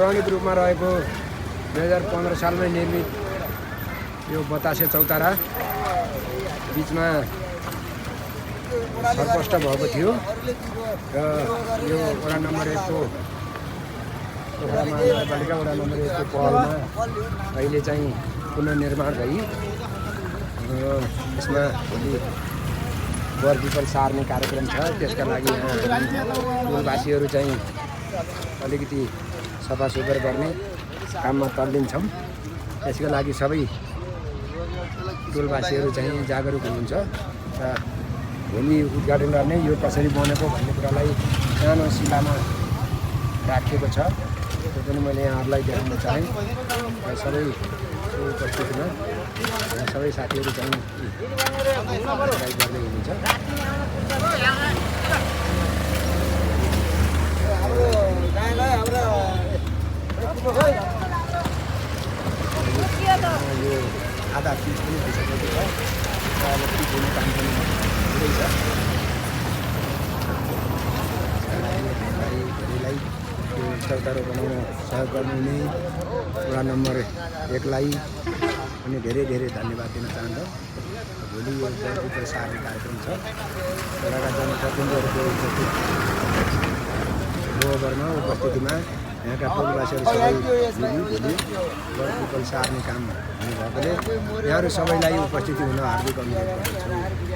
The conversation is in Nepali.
पौराणिक रूपमा रहेको 2015 सालमै निर्मित यो बतासे चौतारा बिचमा सर्पष्ट भएको थियो र यो वडा नम्बर 1 को पोखरा महानगरपालिका वडा नम्बर 1 को पहलमा अहिले चाहिँ पुनर्निर्माण भई यसमा भोलि वर पिपल सार्ने कार्यक्रम छ। त्यसका लागि टोलवासीहरू चाहिँ अलिकति सफासुग्घर गर्ने काममा तल्लिन्छौँ। त्यसका लागि सबै टोलवासीहरू चाहिँ जागरुक हुनुहुन्छ र भोलि उद्घाटन गर्ने यो कसरी बनेको भन्ने कुरालाई सानो शिलामा राखिएको छ। त्यो पनि मैले यहाँहरूलाई देखाउन चाहेँ र सबै उपस्थितिमा सबै साथीहरू चाहिँ गर्दै हुनुहुन्छ। यो आधा पिच पनि भइसकेको छ र अब पिच हुने काम पनि हुँदैछ। धेरैलाई यो चौतारो बनाउन सहयोग गर्नुहुने वडा नम्बर 1 लाई अनि धेरै धन्यवाद दिन चाहन्छु। भोलि यो वर सार्ने कार्यक्रम छ। वडाका जनप्रतिनिधिहरूको गोबरमा उपस्थितिमा यहाँका टोलवासीहरू सबै भोलि वर पिपल सार्ने काम हुने भएकोले यहाँहरू सबैलाई उपस्थिति हुन हार्दिक अनुरोध गर्दछु।